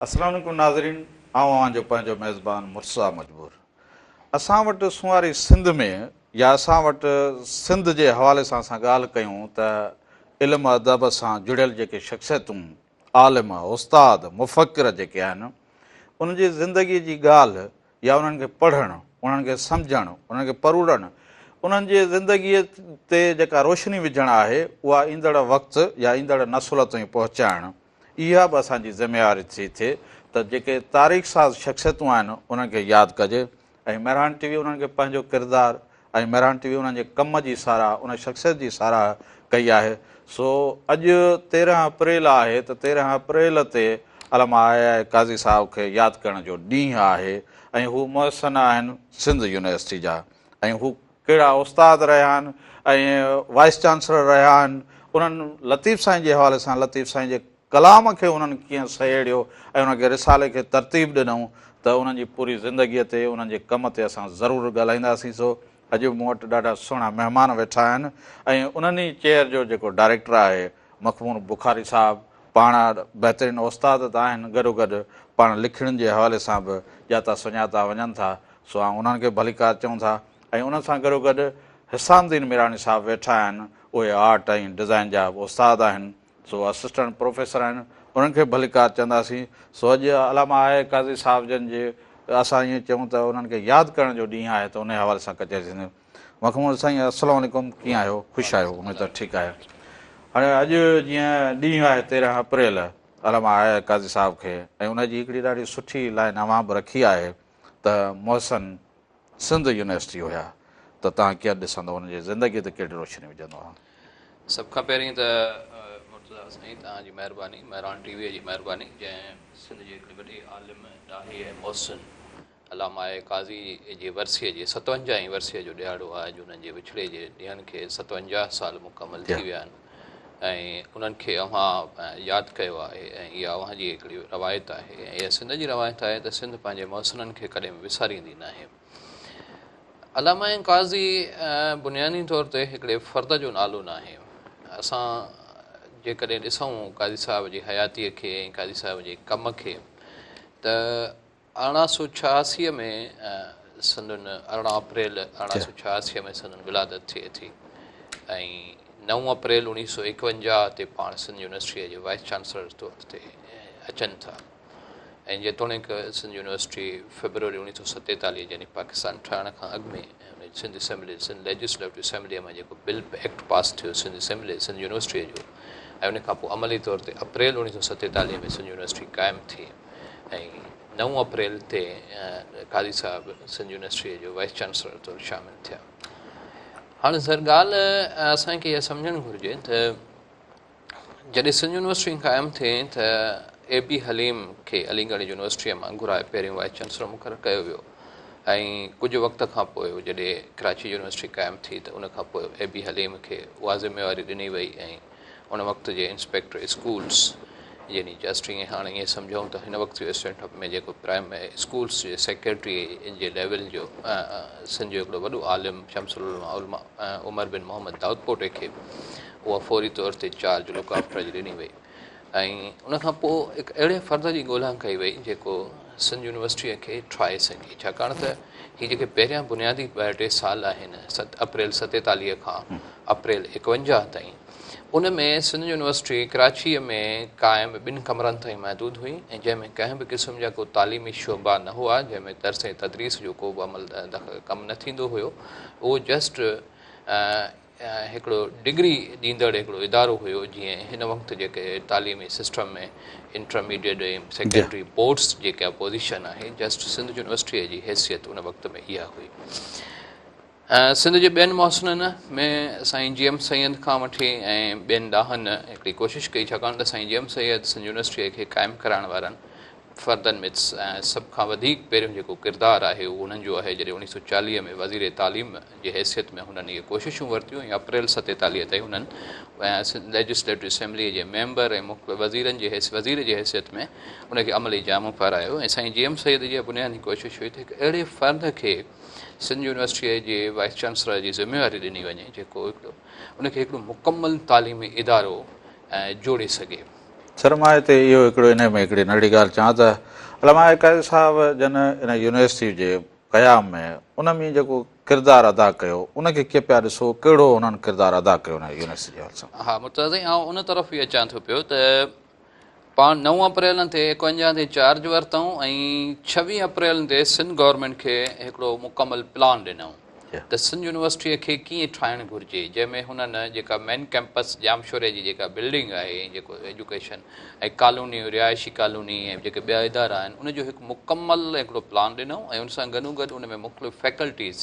السلام عليڪم ناظرين، آئون اوهان جو پنهنجو ميزبان مرتضيٰ مجبور. اسان وٽ سونهاري سنڌ ۾ يا اسان وٽ سنڌ جي حوالي سان اسان ڳالهه ڪيون ته علم ادب سان جڙيل جيڪي شخصيتون، عالم، استاد، مفڪر جيڪي آهن انهن جي زندگي جي ڳالهه يا انهن کي پڙهڻ، انهن کي سمجهڻ، انهن کي پروڙڻ، انهن جي زندگيء تي جيڪا روشني وجهڻ آهي اها ايندڙ وقت يا ايندڙ نسل تائين پهچائڻ اها به اسان جي ذميواري ٿي ٿئي ته جيڪي تاريخ ساز شخصيتون آهن انهن کي ياد ڪجي ۽ مهراڻ ٽي وي انهن کي پنهنجو ڪردار ۽ مهراڻ ٽي وي انهن جي ڪم جي ساراهه ان شخصيت جي ساراهه ڪئي آهي. سو اڄ 13 اپريل آهي ته 13 اپريل تي علامه آء آء قاضي صاحب کي ياد ڪرڻ جو ڏينهن آهي ۽ هو محسن آهن سنڌ يونيورسٽي جا ۽ هو ڪهڙا استاد رهيا آهن ۽ وائيس چانسلر رهيا آهن انهن لطيف سائين جي حوالي سان لطيف سائين جي ڪلام کي انهن ڪيئن سهيڙيو ۽ ان کي رسالي کي ترتيب ڏنائون ته انهن جي پوري زندگيء تي انهن جي ڪم تي اسان ضرور ڳالهائينداسين. سو اڄ مون وٽ ڏاڍا سهڻا مهمان ويٺا آهن ۽ انهن ئي چيئر جو جيڪو ڊائريڪٽر آهي مخمور بخاري صاحب پاڻ بهترين استاد ته آهن گڏوگڏ پاڻ لکڻين جي حوالي سان به ڄاتا سڃاتا وڃن ٿا سو آئون انهن کي ڀليڪار چئون ٿا ۽ انهن سان گڏوگڏ حسام الدين ميراڻي صاحب ويٺا آهن اهي آرٽ ۽ ڊزائين جا به استاد آهن سو اسسٽنٽ پروفيسر آهن انهن کي ڀليڪار چونداسين. سو اڄ علامه آء آء قاضي صاحب جن جي اسان ائين چئون ته انهن کي ياد ڪرڻ جو ڏينهن آهي ته انهي حوالي سان ڪچهري ٿيندي. مخمور سائين السلام عليڪم ڪيئن آهيو خوش آهيو اميد ته ٺيڪ آهيو. هاڻي اڄ جيئن ڏينهن آهي 13 اپريل علامه آء آء قاضي صاحب کي ۽ ان جي هڪڙي ڏاڍي سٺي لائن اوهان به رکي آهي ته محسن سنڌ يونيورسٽي هيا ته توهان ڪيئن ڏسندو انهن جي زندگي تي ڪهڙي روشني وجهندو اوهان. سڀ کان پهرين ته مرتضيٰ سائين توهان جي مهرباني مهراڻ ٽي وي جي مهرباني جنهن سنڌ جي هڪڙي وڏي عالم ڏاهي ۽ محسن علامه آء قاضي جي ورسيء جي 57 هين ورسيء جو ڏهاڙو آهي اڄ انهن جي وڇڙي جي ڏينهن کي 57 سال مڪمل ٿي ويا آهن ۽ انهن کي اوهان ياد ڪيو آهي ۽ اها اوهان جي هڪڙي روايت آهي ۽ اها سنڌ جي روايت آهي ته سنڌ پنهنجي محسنن کي ڪڏهن به وساريندي ناهي. علامه قاضي بنيادي طور تي هڪڙي فرد جو نالو ناهي. اسان جيڪڏهن ڏسون قاضي صاحب جي حياتيء کي ۽ قاضي صاحب جي ڪم کي ته 1886 ۾ سندن 18 اپريل 1886 ۾ سندن ولادت ٿئي ٿي ۽ 9 اپريل 1951 تي پاڻ سنڌ يونيورسٽيء جي وائيس چانسلر طور تي اچن ٿا ۽ جيتوڻيڪ سنڌ يونيورسٽي فيبروري 1947 يعني پاڪستان ٺهڻ کان اڳ ۾ سنڌ اسيمبلي سنڌ ليجسليٽو اسيمبليء مان جيڪو بل ايڪٽ پاس ٿيو سنڌ اسيمبلي سنڌ يونيورسٽيء جو ۽ ان کان پوء عملي طور تي اپريل 1947 ۾ سنڌ يونيورسٽي قائم ٿي ۽ 9 اپريل تي قاضي صاحب سنڌ يونيورسٽيء جو وائيس چانسلر طور شامل ٿيا. هاڻي سر ڳالهه اسان کي اها سمجهڻ گهرجي ته جڏهن سنڌ يونيورسٽي قائم ٿي ته اي بي حليم کي علي ڳڙهه يونيورسٽيء مان گهرائي پهريون وائيس چانسلر مقرر ڪيو ويو ۽ ڪجهه وقت کان پوء جڏهن ڪراچي يونيورسٽي قائم ٿي ته ان کان پوء اي بي حليم کي اها ذميواري ڏني وئي ۽ ان وقت جي انسپيڪٽر اسڪولس يعني جسٽ ائين هاڻ ائين سمجهون ته هن وقت جو اسٽيٽ ۾ جيڪو پرائم اسڪولس جي سيڪريٽري جي ليول جو سنڌ جو هڪڙو وڏو عالم شمس العلماء عمر بن محمد دائود پوٽي کي اها فوري طور تي چارج لڪ آفٽر جي ڏني وئي ۽ ان کان پوء هڪ اهڙي فرد جي ڳولها ڪئي وئي جيڪو سنڌ يونيورسٽيء کي ٺاهي سگهي ڇاڪاڻ ته هي جيڪي پهريان بنيادي ٻه ٽي سال آهن اپريل 47 کان اپريل 51 تائين ان ۾ سنڌ يونيورسٽي ڪراچيء ۾ قائم ٻن ڪمرن تائين محدود هئي ۽ جنهن ۾ ڪنهن به قسم جا ڪو تعليمي شعبا نه هئا جنهن ۾ درس ۽ تدريس جو ڪو به عمل ڪم نه ٿيندو هيو اهو جسٽ هڪڙو ڊگري ڏيندڙ هڪڙو ادارو هيو جيئن هن وقت جيڪي تعليمي سسٽم ۾ انٽرميڊيٽ ۽ سيڪنڊري بورڊس جيڪا پوزيشن آهي جسٽ سنڌ يونيورسٽيء جي حيثيت ان وقت ۾ اها هئي. سنڌ جي ٻين محسنن ۾ سائين جي ايم سيد کان وٺي ۽ ٻين ڏاهن هڪڙي ڪوشش ڪئي ڇاڪاڻ ته سائين جي ايم سيد سنڌ يونيورسٽيء کي قائم ڪرائڻ وارن فردن ۾ سڀ کان وڌيڪ پهريون جيڪو ڪردار آهي اهو انهن جو آهي جڏهن 1940 ۾ وزير تعليم جي حيثيت ۾ هنن اهي ڪوششون ورتيون ۽ اپريل 47 تائين انهن ليجسليٽو اسيمبليء جي ميمبر ۽ مختلف وزيرن جي وزير جي حيثيت ۾ ان کي عملي جامو پارايو ۽ سائين جي ايم سيد جي بنيادي ڪوشش هئي ته هڪ اهڙي فرد کي سنڌ يونيورسٽيء جي وائيس چانسلر جي ذميواري ڏني وڃي جيڪو هڪڙو ان کي هڪڙو مڪمل تعليمي ادارو جوڙي سگهي. سر مان هتي اهو هڪڙو انهي ۾ هڪڙي ننڍڙي ڳالهه چوان ته علامه آء آء قاضي صاحب جن ان يونيورسٽي جي قيام ۾ ان ۾ جيڪو ڪردار ادا ڪيو ان کي ڪيئن پيا ڏسو ڪهڙو انهن ڪردار ادا ڪيو ان يونيورسٽي جي حوالي سان؟ ها مرتضيٰ سائين آئون ان طرف ئي اچان ٿو پيو ته پاڻ نو اپريل تي 51 تي چارج ورتائون ۽ 26 اپريل تي سنڌ گورنمينٽ کي هڪڙو مڪمل پلان ڏنائون ته سنڌ يونيورسٽيء کي ڪيئن ٺاهڻ گهرجي جنهن ۾ هنن جيڪا مين ڪئمپس ڄامشوري جي جيڪا بلڊنگ آهي ۽ جيڪو ايجوڪيشن ۽ ڪالونيون رهائشي ڪالوني ۽ جيڪي ٻيا ادارا آهن ان جو هڪ مڪمل هڪڙو پلان ڏنائون ۽ ان سان گڏوگڏ ان ۾ مختلف فيڪلٽيز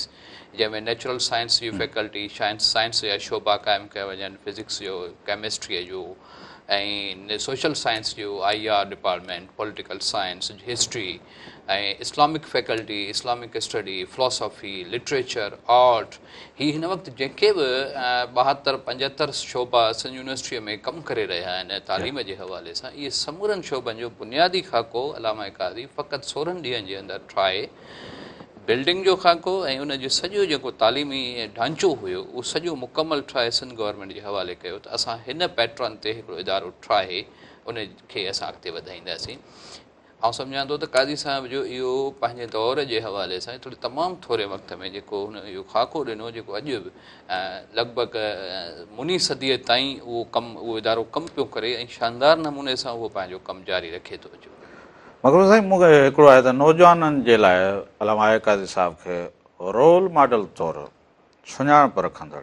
جنهن ۾ نيچرل سائنس جي فيڪلٽي سائنس جا شعبا قائم ڪيا وڃن فزڪس جو ڪيمسٽريء جو ۽ سوشل سائنس جو I R department, political science, history ۽ Islamic faculty, Islamic study, philosophy, literature, art, هي هن وقت جيڪي به 72 75 شعبا سنڌ يونيورسٽيء ۾ ڪم ڪري رهيا آهن تعليم جي حوالي سان اهي سمورن شعبن جو بنيادي خاڪو علامه قاضي فقط 16 ڏينهن جي اندر ٺاهي بلڊنگ جو خاڪو ۽ ان جو سڄو جيڪو تعليمي ڍانچو هيو اهو سڄو مڪمل ٺاهي سنڌ گورنمينٽ جي حوالي ڪيو ته اسان هن پيٽرن تي هڪڙو ادارو ٺاهي ان کي اسان اڳتي وڌائينداسين. آئون سمجهان ٿو ته قاضي صاحب جو اهو پنهنجي دور جي حوالي سان ٿوري تمام ٿوري وقت ۾ جيڪو هن اهو خاڪو ڏنو جيڪو اڄ به لڳ ڀڳ مني صديء تائين اهو ڪم اهو ادارو ڪم پيو ڪري ۽ شاندار نموني سان اهو پنهنجو ڪم جاري رکي ٿو اچي. مقبول سائين مون کي هڪڙو آهي ته نوجوانن جي لاء علامه آء قاضي صاحب کي رول ماڊل طور سڃاڻپ رکندڙ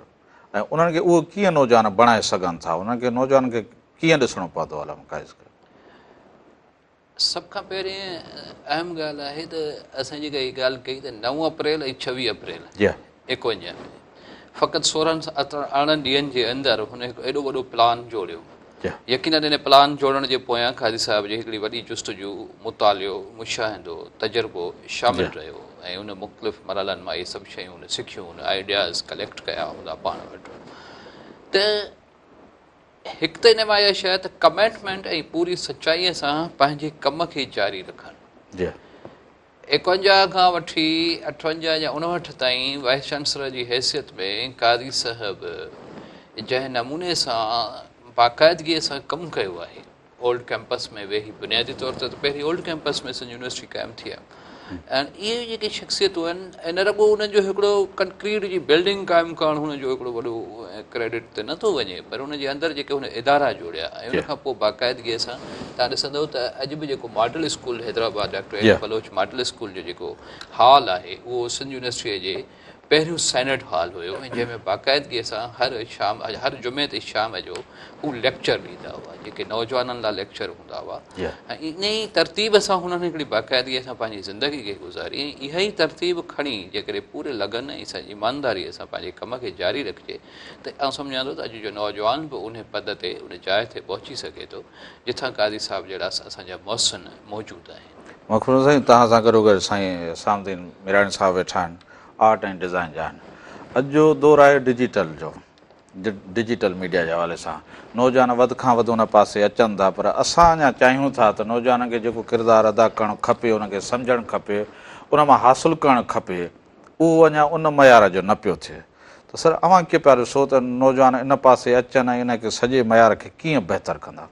۽ انهن کي اهو ڪيئن نوجوان بڻائي سگهن ٿا انهن کي نوجوانن کي ڪيئن ڏسڻو پوندو علامه قاضي کي؟ سڀ کان پهرين اهم ڳالهه آهي ته اسان جيڪا هي ڳالهه ڪئي ته 9 اپريل ۽ 26 اپريل 51 ۾ فقط 16 18 ڏينهن جي اندر هن هڪ ايڏو وڏو پلان جوڙيو. يقينن ان پلان جوڙڻ جي پويان قاضي صاحب جي هڪڙي وڏي جستجو، مطالعو، مشاهدو، تجربو شامل رهيو ۽ ان مختلف مرحلن مان اهي سڀ شيون هن سکيون، هن آئيڊياز ڪليڪٽ ڪيا هوندا پاڻ وٽ ته هڪ ته ان مان اها شيء آهي ته ڪميٽمينٽ ۽ پوري سچائيء سان پنهنجي ڪم کي جاري رکڻ. 51 کان وٺي 58 يا 59 تائين وائيس چانسلر جي حيثيت ۾ قاضي صاحب جنهن نموني سان باقاعدگيء سان ڪم ڪيو آهي، اولڊ ڪئمپس ۾ ويهي بنيادي طور تي ته پهرين اولڊ ڪئمپس ۾ سنڌ يونيورسٽي قائم ٿي آهي ۽ اهي جيڪي شخصيتون آهن ۽ نه رڳو انهن جو هڪڙو ڪنڪريٽ جي بلڊنگ قائم ڪرڻ هن جو هڪڙو وڏو ڪريڊٽ تي نٿو وڃي پر ان جي اندر جيڪي هن ادارا جوڙيا ۽ ان کان پوء باقاعدگيء سان توهان ڏسندؤ ته اڄ به جيڪو model school Hyderabad doctor N Baloch model school جو جيڪو هال آهي اهو سنڌ يونيورسٽيء جي پهريون سينيٽ هال هيو ۽ جنهن ۾ باقاعدگيء سان هر شام هر جمعي تي شام جو هو ليڪچر ڏيندا هئا جيڪي نوجوانن لاء ليڪچر هوندا هئا ۽ انهي ترتيب سان هنن هڪڙي باقاعدگيء سان پنهنجي زندگي کي گذاري ۽ اها ئي ترتيب کڻي جيڪڏهن پوري لگن ۽ ايمانداريء سان پنهنجي ڪم کي جاري رکجي ته آئون سمجهان ٿو ته اڄ جو نوجوان به انهي پد تي ان جاء تي پهچي سگهي ٿو جتان قاضي صاحب جهڙا اسان جا محسن موجود آهن. مخدوم سائين توهان سان گڏوگڏ سائين حسام الدين ميراڻي صاحب ويٺا آهن آرٽ ۽ ڊزائين جا آهن اڄ جو دور آهي ڊجيٽل جو ڊجيٽل ميڊيا جي حوالي سان نوجوان وڌ کان وڌ ان پاسي اچن ٿا پر اسان اڃا چاهيون ٿا ته نوجوانن کي جيڪو ڪردار ادا ڪرڻ کپي ان کي سمجهڻ کپي ان مان حاصل ڪرڻ کپي اهو اڃا ان معيار جو نه پيو ٿئي ته سر اوهان ڪيئن پيا ڏسو ته نوجوان ان پاسي اچن ۽ ان کي سڄي معيار کي ڪيئن بهتر ڪندا؟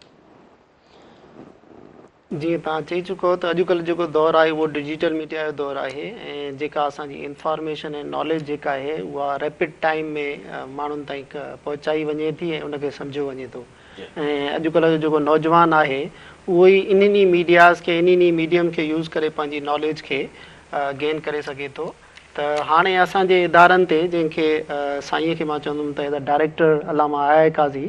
جيئن توهان چئي چڪو ته اڄڪلهه جيڪو دور آهي اهو ڊجيٽل ميڊيا جو دور آهي ۽ جيڪا اسان جي انفارميشن ۽ ناليج جيڪا آهي اها ريپڊ ٽائيم ۾ ماڻهن تائين پهچائي وڃي ٿي ۽ ان کي سمجهيو وڃي ٿو ۽ اڄڪلهه جو جيڪو نوجوان آهي اهو ئي انهن ئي ميڊياز کي انهن ئي ميڊيم کي يوز ڪري پنهنجي ناليج کي گين ڪري سگهي ٿو ته هاڻي اسان جي ادارن تي جنهن کي سائينء کي مان چوندم ته ايز ا ڊائريڪٽر علامه آء آء قاضي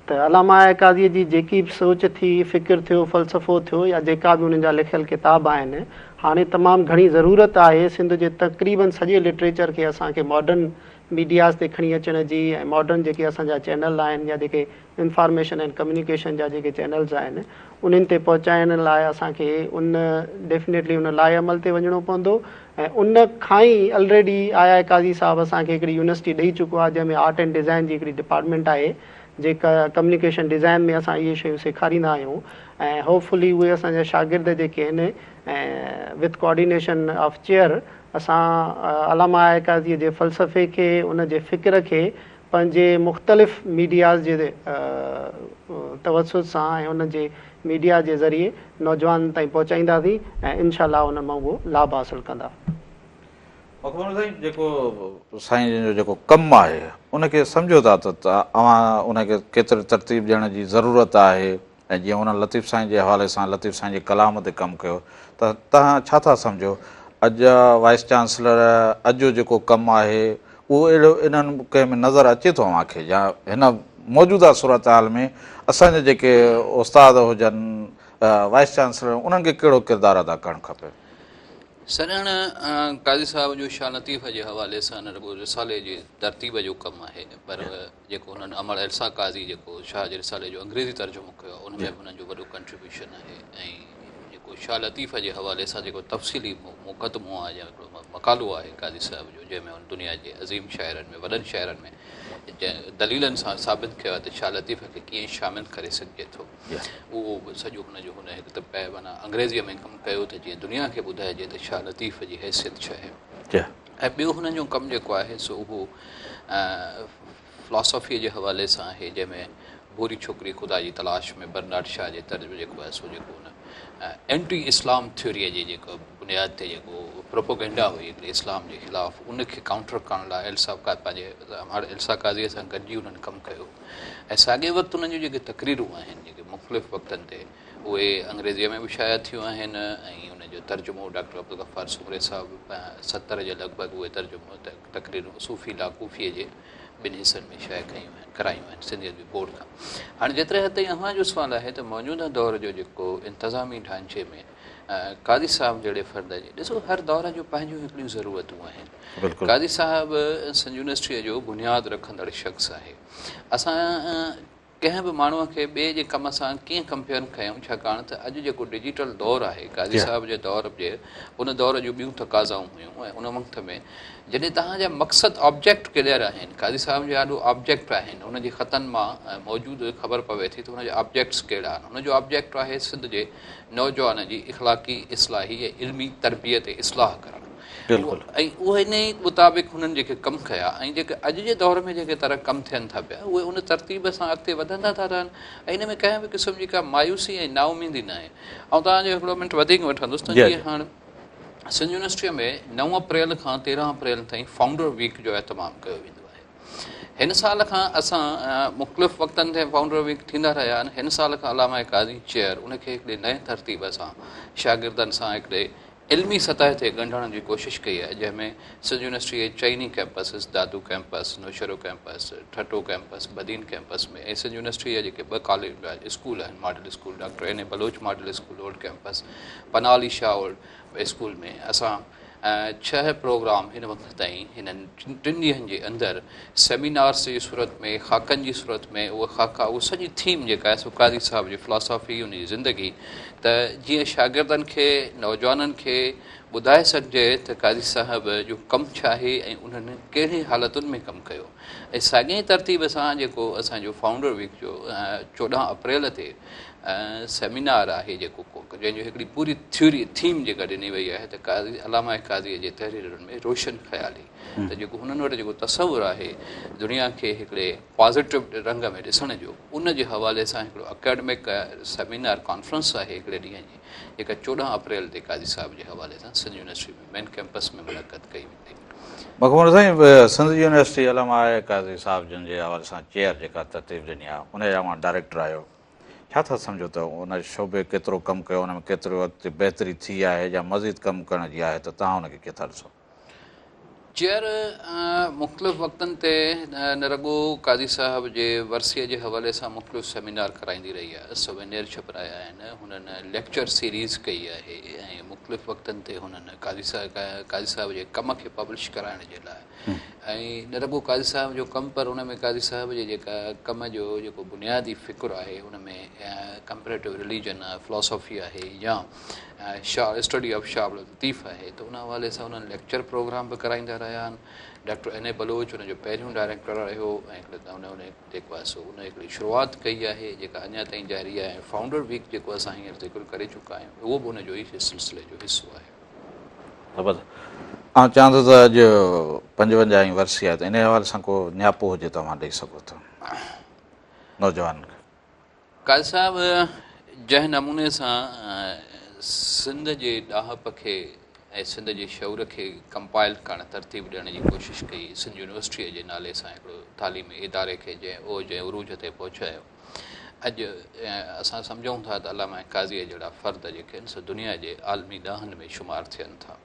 ته علامه آء آء قاضيء جي جيڪي به سوچ ٿي، فڪر ٿيو، فلسفو ٿيو يا جيڪا به انهن جا لکيل ڪتاب آهن هاڻي تمام گهڻي ضرورت آهي سنڌ جي تقريبن سڄي لٽريچر کي اسان کي ماڊرن ميڊياز تي کڻي اچڻ جي ۽ ماڊرن جيڪي اسان جا چينل آهن يا جيڪي انفارميشن اينڊ ڪميونيڪيشن جا جيڪي چينلز آهن انهن تي پهچائڻ لاء اسان کي ان ڊيفنيٽلي ان لاء عمل تي وڃڻو پوندو ۽ ان کان ئي الريڊي I آء قاضي صاحب اسان کي هڪڙي يونيورسٽي ڏئي چڪو آهي جنهن ۾ آرٽ اينڊ ڊزائن جي هڪڙي ڊپارٽمينٽ آهي جيڪا ڪميونيڪيشن ڊزائن ۾ اسان اهي شيون سيکاريندا آهيون ۽ هوپ فلي اهي اسان جا شاگرد جيڪي آهن ۽ وٿ ڪوآرڊينيشن آف چيئر اسان علامه آء آء قاضي جي فلسفي کي ان جي فڪر کي پنهنجي مختلف ميڊياز جي توسط سان ۽ ان جي ميڊيا جي ذريعي نوجوانن تائين پهچائينداسين ۽ انشاء الله ان مان اهو لاڀ حاصل ڪندا. مخدوم سائين جيڪو سائين جن جو جيڪو ڪم آهي ان کي سمجهو ٿا ته اوهان ان کي ڪيتري ترتيب ڏيڻ جي ضرورت آهي ۽ جيئن انهن لطيف سائين جي حوالي سان لطيف سائين جي ڪلام تي ڪم ڪيو ته توهان ڇا ٿا سمجهو اڄ جا وائيس چانسلر اڄ جو جيڪو ڪم آهي اهو اهڙو انهن ڪنهن ۾ نظر اچي ٿو اوهان کي يا هن موجوده صورتحال ۾ اسان جا جيڪي استاد هجن وائيس چانسلر انهن کي ڪهڙو ڪردار ادا ڪرڻ کپي؟ سڄڻ قاضي صاحب جو شاهه لطيف جي حوالي سان نه رڳو رسالي جي ترتيب جو ڪم آهي پر جيڪو انهن امڙ ايلسا قاضي جيڪو شاهه جي رسالي جو انگريزي ترجمو ڪيو آهي ان ۾ به انهن جو وڏو ڪنٽريبيوشن آهي ۽ جيڪو شاهه لطيف جي حوالي سان جيڪو تفصيلي مقدمو آهي يا هڪڙو مقالو آهي قاضي صاحب جو جنهن ۾ هن دنيا جي عظيم شاعرن ۾ وڏن شاعرن ۾ دليلن سان ثابت ڪيو آهي ته شاهه لطيف کي ڪيئن شامل ڪري سگهجي ٿو اهو به سڄو هن جو هن هڪ ته معنيٰ انگريزيء ۾ ڪم ڪيو ته جيئن دنيا کي ٻڌائجي ته شاهه لطيف جي حيثيت ڇا آهي ۽ ٻيو هن جو ڪم جيڪو آهي سو اهو فلاسافيء جي حوالي سان آهي جنهن ۾ ڀوري ڇوڪري خدا جي تلاش ۾ برنارڊ شا جي طرز جيڪو آهي سو جيڪو هن اينٽي اسلام ٿيوريء جي جيڪو بنياد تي جيڪو پروپوگينڊا هئي هڪڙي اسلام جي خلاف ان کي ڪائونٽر ڪرڻ لاء ايلسا پنهنجي ايلسا قاضيء سان گڏجي انهن ڪم ڪيو ۽ ساڳئي وقت انهن جون جيڪي تقريرون آهن جيڪي مختلف وقتن تي اهي انگريزيء ۾ به شايع ٿيون آهن ۽ ان جو ترجمو ڊاڪٽر عبدالغفار سومري صاحب 70 جي لڳ ڀڳ اهي ترجمو تقريرون صوفي لاڪوفيء جي ٻن حصن ۾ شايع ڪيون آهن ڪرايون آهن سنڌي ادبي بورڊ کان. هاڻي جيتري حد تائين اوهان جو سوال آهي ته موجوده دور جو جيڪو انتظامي ڍانچي ۾ قاضي صاحب جهڙي فرد جي ڏسو هر دور جون پنهنجون هڪڙيون ضرورتون آهن. قاضي صاحب سنڌ يونيورسٽيء جو بنياد رکندڙ شخص آهي. اسان ڪنهن به ماڻهوء کي ٻئي جي ڪم سان ڪيئن ڪمپيئر ڪيون ڇاڪاڻ ته اڄ جيڪو ڊجيٽل دور آهي قاضي صاحب جي دور جي ان دور جون ٻيون تقاضائون هيون ۽ ان وقت ۾ جڏهن توهان جا مقصد آبجيڪٽ ڪليئر آهن قاضي صاحب جي آڏو آبجيڪٽ آهن ان جي خطن مان موجود خبر پوي ٿي ته ان جا آبجيڪٽس ڪهڙا آهن ان جو آبجيڪٽ آهي سنڌ جي نوجوان جي اخلاقي اصلاحي ۽ علمي تربيت ۽ اصلاح ڪرڻ بلڪل. ۽ اهي ان ئي مطابق هنن جيڪي ڪم ڪيا ۽ جيڪي اڄ جي دور ۾ جيڪي طرح ڪم ٿين ٿا پيا اهي ان ترتيب سان اڳتي وڌندا ٿا رهن ۽ ان ۾ ڪنهن به قسم جي ڪا مايوسي ۽ نااميدي ناهي. آئون توهان جو هڪڙو منٽ وڌيڪ وٺندس ته جيئن هاڻ سنڌ يونيورسٽيء ۾ نو اپريل کان 13 اپريل تائين فائونڊر ويڪ جو اهتمام ڪيو ويندو آهي. هن سال کان اسان مختلف وقتن تي فائونڊر ويڪ ٿيندا رهيا آهن هن سال کان علامه قاضي چيئر ان کي هڪڙي نئين ترتيب سان شاگردن سان هڪڙي علمي سطح تي ڳنڍڻ جي ڪوشش ڪئي آهي جنهن ۾ سنڌ يونيورسٽي جي چئني campuses Dadu campus, Naushahro campus, Thatta campus, Badin campus ۾ ۽ Sindh university جا جيڪي ٻه ڪاليج اسڪول آهن model school doctor N A Baloch model school old campus, Panah Ali Shah old school ۾ اسان ڇهه پروگرام هن وقت تائين هنن ٽن ڏينهن جي اندر سيمينارس جي صورت ۾ خاڪن جي صورت ۾ اهي خاڪا اهو سڄي ٿيم جيڪا آهي سو قاضي صاحب جي فلاسافي ان جي زندگي ته جيئن شاگردن کي نوجوانن کي ٻڌائي سگهجي ته قاضي صاحب جو ڪم ڇا آهي ۽ انهن ڪهڙي حالتن ۾ ڪم ڪيو ۽ ساڳئي ترتيب سان جيڪو اسان جو فائونڊر ويڪ جو 14 اپريل تي سيمينار آهي جيڪو جنهن جو هڪڙي پوري ٿيوري ٿيم جيڪا ڏني وئي آهي ته قاضي علامه قاضي جي تحريرن ۾ روشن خيالي ته جيڪو هنن وٽ جيڪو تصور آهي دنيا کي هڪڙي پازيٽو رنگ ۾ ڏسڻ جو ان جي حوالي سان هڪڙو اڪيڊمڪ سيمينار ڪانفرنس آهي هڪڙي ڏينهن جي جيڪا 14 اپريل تي قاضي صاحب جي حوالي سان سنڌ يونيورسٽي ۾ مين ڪيمپس ۾ منعقد ڪئي ويندي. مخمور سائين سنڌ يونيورسٽي علامه آء قاضي صاحب جن جي حوالي سان چيئر جيڪا ترتيب ڏني آهي ان جا اوهان ڊائريڪٽر آهيو ڇا ٿا سمجهو ته ان شعبي ڪيترو ڪم ڪيو ان ۾ ڪيترو اڳتي بهتري ٿي آهي يا مزيد ڪم ڪرڻ جي آهي ته توهان ان کي ڪيئن ٿا ڏسو؟ چيئر مختلف وقتن تي نه رڳو قاضي صاحب جي ورسيء جي حوالي سان مختلف سيمينار ڪرائيندي رهي آهي، سوينيئر ڇپرايا آهن، هنن ليڪچر سيريز ڪئي آهي ۽ مختلف وقتن تي هنن قاضي صاحب جي ڪم کي پبلش ڪرائڻ جي لاء ۽ نه رڳو قاضي صاحب جو ڪم پر ان ۾ قاضي صاحب جي جيڪا ڪم جو جيڪو بنيادي فڪر آهي ان ۾ ڪمپيريٽو رليجن آهي، فلاسافي آهي يا شاهه اسٽڊي آف شاهه عبداللطيف آهي ته ان حوالي سان انهن ليڪچر پروگرام به ڪرائيندا رهيا آهن. ڊاڪٽر اين اي بلوچ ان جو پهريون ڊائريڪٽر رهيو ۽ هڪڙي ته ان جيڪو آهي سو ان هڪڙي شروعات ڪئي آهي جيڪا اڃا تائين جاري آهي ۽ فائونڊر ويڪ جيڪو اسان هينئر ذڪر ڪري چڪا آهيون اهو به ان جو ئي سلسلي جو حصو آهي. زبردست. آئون چاهيان ٿو ته اڄ پنجونجاهين ورسي آهي ته انهي حوالي سان ڪو نياپو هجي ته اوهان ڏئي سگهو ٿا نوجوانن کي. قاضي صاحب جنهن نموني سان سنڌ جي ڏاهپ کي ۽ سنڌ جي شعور کي ڪمپائل ڪرڻ، ترتيب ڏيڻ جي ڪوشش ڪئي، سنڌ يونيورسٽيء جي نالي سان هڪڙو تعليمي اداري کي جنهن اوج ۽ عروج تي پهچايو. اڄ اسان سمجهون ٿا ته علامه قاضيء جهڙا فرد جيڪي آهن سو دنيا جي عالمي ڏاهن ۾ شمار ٿين ٿا.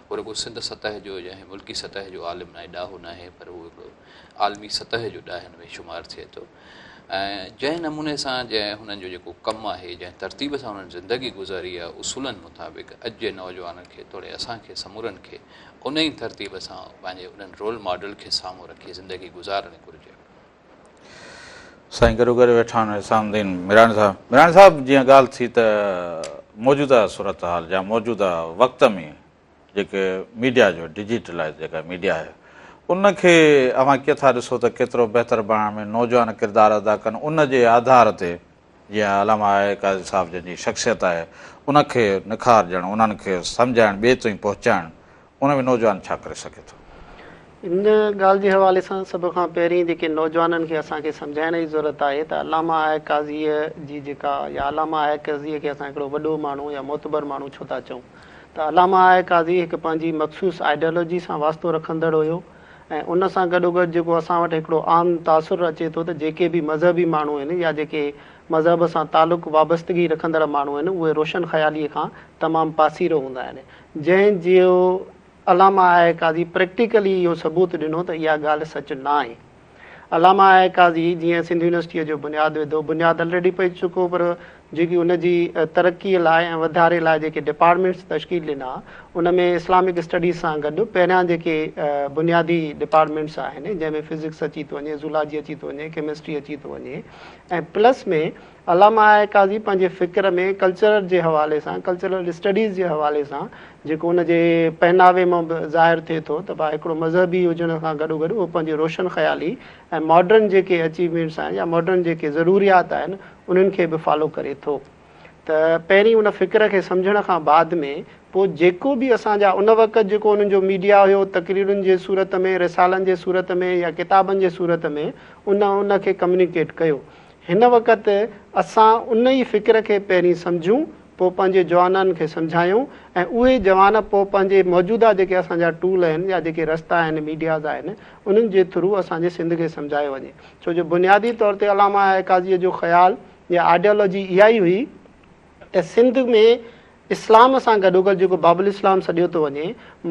هو رڳو سنڌ سطح جو يا ملڪي سطح جو عالم ناهي، ڏاهو ناهي، پر هو هڪڙو عالمي سطح جو ڏاهن ۾ شمار ٿئي ٿو ۽ جنهن نموني سان جنهن هنن جو جيڪو ڪم آهي، جنهن ترتيب سان هنن زندگي گذاري آهي، اصولن مطابق اڄ جي نوجوانن کي توڙي اسان کي سمورن کي ان ئي ترتيب سان پنهنجي انهن رول ماڊل کي سامهون رکي زندگي گذارڻ گهرجي. سائين گڏو گڏ ويٺا آهن حسام الدين ميراڻي صاحب. ميراڻي صاحب جيئن ڳالهه ٿي ته موجوده صورتحال يا موجوده وقت ۾ جيڪي ميڊيا جو ڊجيٽلائز جيڪا ميڊيا آهي ان کي اوهان ڪيئن ٿا ڏسو ته ڪيترو بهتر بڻائڻ ۾ نوجوان ڪردار ادا ڪن ان جي آڌار تي جيئن علامه آء آء قاضي صاحب جن جي شخصيت آهي ان کي نکار ڏيڻ انهن کي سمجهائڻ ٻئي تائين پهچائڻ ان ۾ نوجوان ڇا ڪري سگهي ٿو؟ ان ڳالهه جي حوالي سان سڀ کان پهرين جيڪي نوجوانن کي اسان کي سمجهائڻ جي ضرورت آهي ته علامه آء آء قاضيء جي جيڪا يا علامه آء آء قاضيء کي اسان هڪڙو وڏو ماڻهو يا معتبر ماڻهو ڇو ٿا چئون ته علامه آء آء قاضي هڪ پنهنجي مخصوص آئيڊيالوجي سان واسطو رکندڙ هيو ۽ ان سان گڏوگڏ جيڪو اسان وٽ هڪڙو عام تاثر اچي ٿو ته جيڪي به مذهبي ماڻهو آهن يا جيڪي مذهب سان تعلق وابستگي رکندڙ ماڻهو آهن اهي روشن خياليء کان تمام پاسيرو هوندا آهن جنهن جو علامه آء آء قاضي پريڪٽيڪلي اهو ثبوت ڏنو ته اها ڳالهه سچ نه آهي. علامه آء آء قاضي جيئن سنڌ يونيورسٽيء جو بنياد وڌو، بنياد الريڊي پئجي چڪو هو پر جيڪي ان جي ترقيء لاء ۽ وڌاري لاء جيڪي ڊپارٽمينٽس تشڪيل ڏنا ان ۾ اسلامڪ اسٽڊيز سان گڏ پهريان جيڪي بنيادي ڊپارٽمينٽس آهن جنهن ۾ فزڪس اچي ٿو وڃي، زولاجي اچي ٿو وڃي، ڪيمسٽري اچي ٿو وڃي ۽ پلس ۾ علامه آء آء قاضي پنهنجي فڪر ۾ ڪلچرل جي حوالي سان، ڪلچرل اسٽڊيز جي حوالي سان جيڪو ان جي پهناوي مان به ظاهر ٿئي ٿو ته ڀاء هڪڙو مذهبي هجڻ کان گڏوگڏ اهو پنهنجي روشن خيالي ۽ ماڊرن جيڪي اچيومينٽس آهن يا ماڊرن جيڪي ضروريات آهن انهن کي به فالو ڪري ٿو ته پهرين ان فڪر کي سمجهڻ کان بعد ۾ پوء جيڪو به اسان جا ان وقت جيڪو انهن جو ميڊيا هيو تقريرن جي صورت ۾ رسالن جي صورت ۾ يا ڪتابن جي صورت ۾ ان ان کي ڪميونيڪيٽ ڪيو هن وقت اسان ان ئي فڪر کي پهرين سمجهون، پوء پنهنجي جوانن کي سمجهايون ۽ اهي جوان پوء پنهنجي موجوده جيڪي اسان جا ٽول آهن يا جيڪي رستا آهن ميڊياز آهن انهن جي ٿرو اسان جي سنڌ کي سمجهايو وڃي ڇو جو بنيادي طور تي علامه آء آء قاضيء جو خيال يا آئيڊيالوجي اها ئي هئي ته سنڌ ۾ اسلام سان گڏوگڏ جيڪو باب الاسلام سڏيو ٿو وڃي،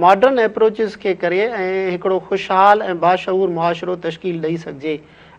ماڊرن ايپروچز کي ڪري ۽ هڪڙو خوشحال ۽ باشعور معاشرو تشڪيل ڏئي سگهجي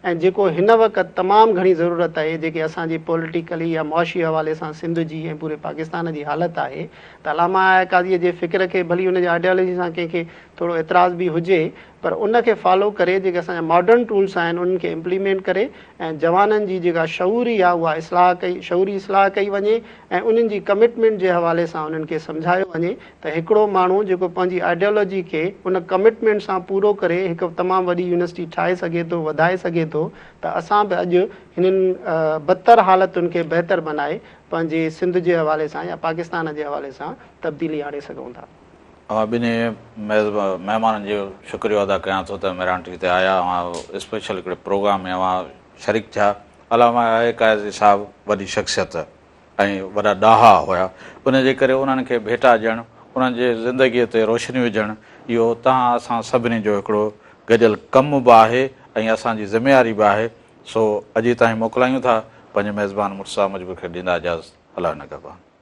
۽ جيڪو هن وقت تمام گهڻي ضرورت آهي جيڪي اسان جي پوليٽيڪلي يا معاشي حوالي سان سنڌ جي ۽ پوري پاڪستان جي حالت آهي ته علامه آء آء قاضيء جي فڪر کي ڀلي ان جي آئيڊيالوجي سان ڪنهن کي ٿورو اعتراض به هجي پر ان کي فالو ڪري جيڪي اسان جا ماڊرن ٽولس آهن انهن کي امپليمينٽ ڪري ۽ جوانن جي جيڪا شعوري آهي اها اصلاح ڪئي شعوري اصلاح ڪئي وڃي ۽ انهن جي ڪمٽمينٽ جي حوالي سان انهن کي سمجهايو وڃي ته هڪڙو ماڻهو جيڪو پنهنجي آئيڊيالوجي کي ان ڪمٽمينٽ سان پورو ڪري هڪ تمام وڏي يونيورسٽي ٺاهي سگهي ٿو وڌائي سگهي ٿو ته اسان به اڄ هنن بدتر حالتن کي بهتر بنائي پنهنجي سنڌ جي حوالي سان يا پاڪستان جي حوالي سان تبديلي آڻي سگهون ٿا. اوهان ٻنهي مهمانن جو شڪريو ادا ڪيان ٿو ته مهراڻ ٽي وي تي آيا اوهان اسپيشل هڪڙي پروگرام ۾ اوهان شريڪ ٿيا. علامه آء آء قاضي صاحب وڏي شخصيت ۽ وڏا ڏاها هيا ان جي ڪري انهن کي ڀيٽا ڏيڻ انهن جي زندگي تي روشني وجهڻ اهو توهان اسان سڀني جو هڪڙو گڏيل ڪم به آهي ۽ اسان جي ذميواري به آهي سو اڄ تائين موڪلايون ٿا پنهنجي ميزبان مرتضيٰ مجبور کي ڏيندا اجازت الله نگهبان.